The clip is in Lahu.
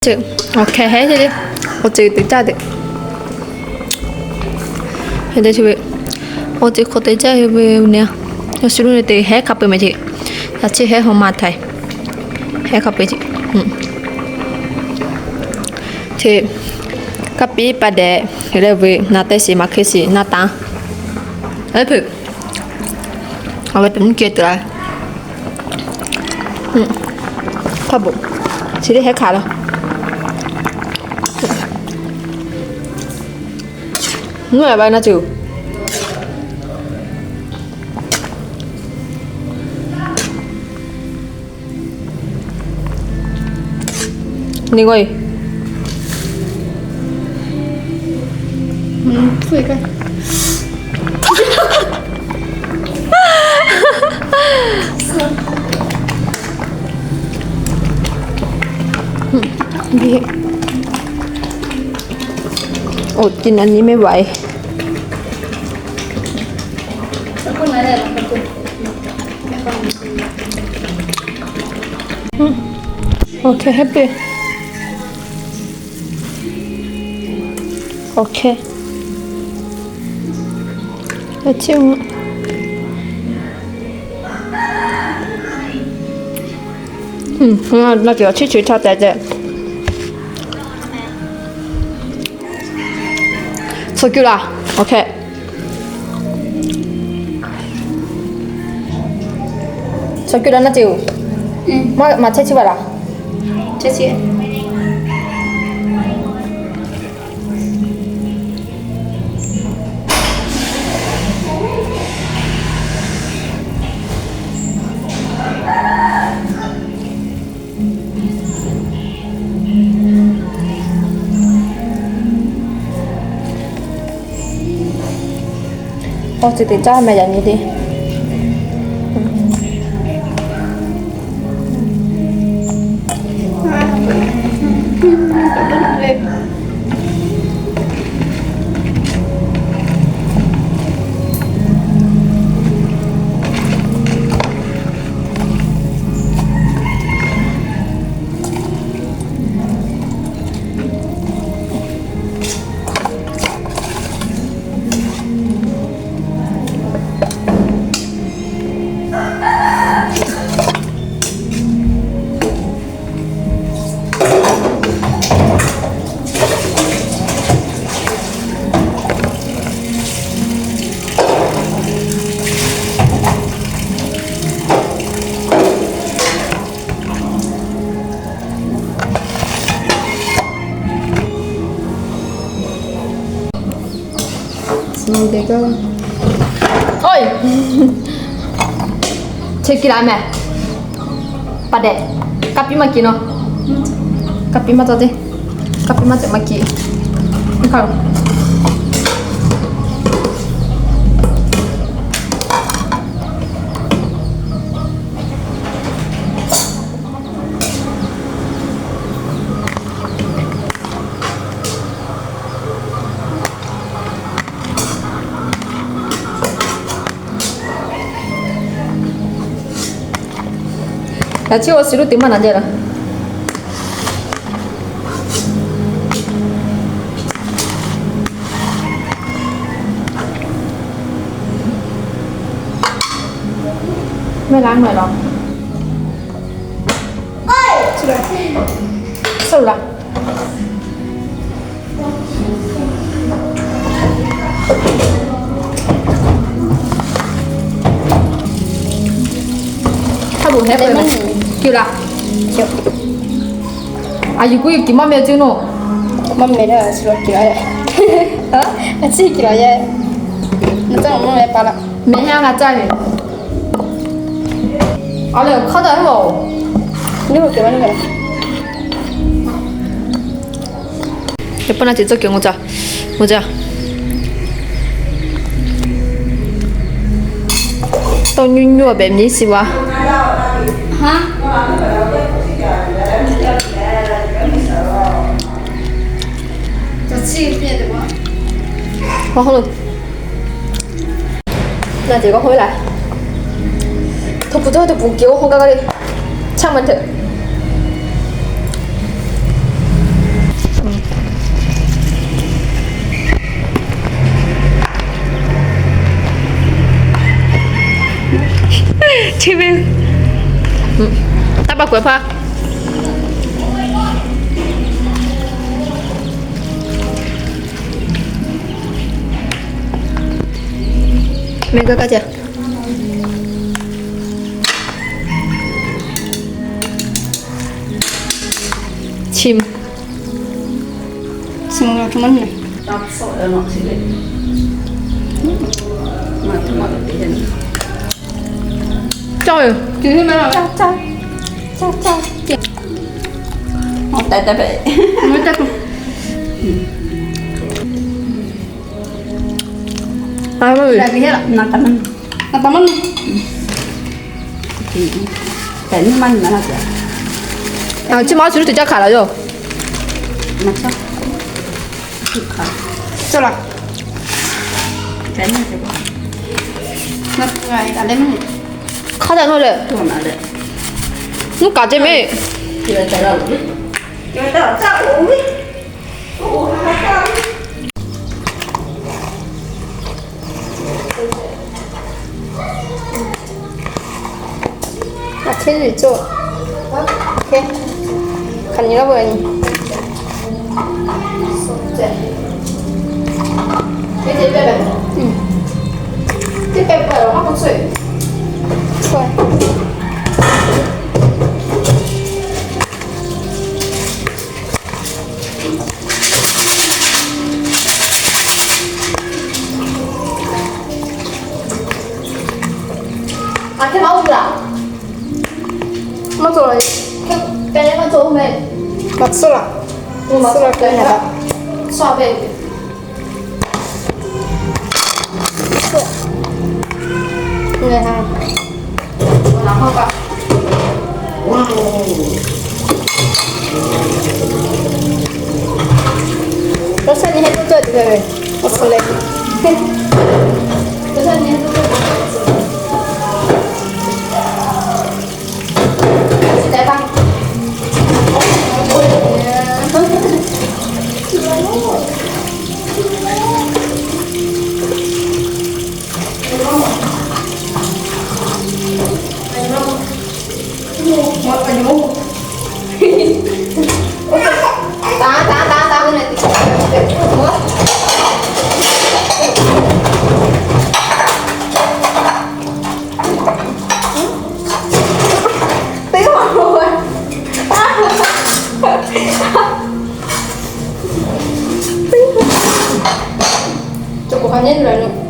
Awˬ hk'e hehˉ te le, awˬ ceuˬ teꞈ caˇ te. Hehˉ te chi ve, awˬ ceuˬ hk'aw teꞈ caˇ ve ne, yawˇ shu lo ne te hehˉ hk'a peu-eˬ meh ce. Yaꞈ chi hehˉ hawˬ ma htaiˍ, hehˉ hk'a peu-eˬ ce. Chi kaˇ piˇ pa dehꞈ leh ve naˬ te shiˍ maˍ hk'e shiˍ naˍ taˍ. Eˉ peuˬ, awˬ ve teꞈ mvuhˇ kehˬ tuˬ la. Hk'a beuꞈ, chi teˇ hehˉ hkanˍ la. Mvuhˇ la ba na ceuˬ. Ni g'aw e. Oˇ ti na nyi mehˆ vaꞈ e. Awˬ hk'e hehˉ peˇ. Awˬ hk'e. Chi, na ceuˬ awˬ chiˇ ceuˬ htaꞈ tehꞈ tehꞈ. Tcuh cuˇ laˇ. Awˬ hk'e. Tcuh cuˇ laˇ na ceuˬ. Maˇ maˍ chehˇ chi vaꞈ laˬ. Awˬ ceuˬ teꞈ caˇ meh yaꞈ nyi te. Oˇ, che ki la meh. Pa dehꞈ, kaˇ piˇ maˇ ki nawˬ. Kaˇ piˇ maˇ tawˆ te. Kaˇ piˇ maˇ tawˆ maˇ ki. Yaꞈ chi awˬ shiˍ lo teꞈ maˇ na jaˇ la. Mehˆ laˇ mehˆ law. Suh la. Hk'a beuꞈ hehˉ keu la. A yuˬ kuiˬ yuˬ kiˬ maˇ meh cuˇ nawˬ. Maˇ meh la, a ciˉ kiˬ la ye. Maˇ caˇ maˇ meh pa la. Meh hehˉ g'a caˇ ve. A leh hk'aˇ daꞈ ve. Yaꞈ hk'aˇ na ceuˬ cawˇ kehˬ ngaˬ ca, ngaˬ ca. Tawˇ nyuˇ nyuˇ a behꞈ nyi shiˍ va. Naˬ ceuˬ k'awꞈ hawˉ laˇ. Hto puˬ tawˇ hawˉ te puˬ kiˬ oˇ hawˉ gaˇ gaˇ le. Chaˇ maˇ hteꞈ. Chi ve. Taˇ pa kuˬ hpaˇ. Meh gaˇ kaˇ ca. Chim. Sung la tmon ne. Cawˇ ve. Cawˇ cawˇ. Cawˇ cawˇ. Mawˇ taˇ taˇ pehꞈ. Mawˇ taˇ taˇ. Chi ma awˬ chi ma awˬ chi teˇ caˇ hkanˍ la yoˬ. Hk'a dehꞈ nawˬ leh, nuˇ kaꞈ ceh mehˆ. A hk'e le cawˇ. Hk'e. Hk'aˬ nyi laˇ ve nyi. A hk'e maˇ oˇ ve laˬ. Maˇ cawˬ la. Hk'e te maˇ cawˬ oˇ meh. Maˇ tsuhˇ laˬ. Tsuhˇ laˬ hk'e naˍ baꞈ. Tsuhˇ a ve. Tsuhˇ. Ngaˬ ha. Tawˇ shaˆ nyi heˆ tuˇ tuˇ tuˬ ve, awˬ suhˍ leh. Cawˬ k'o hk'a nyi leh.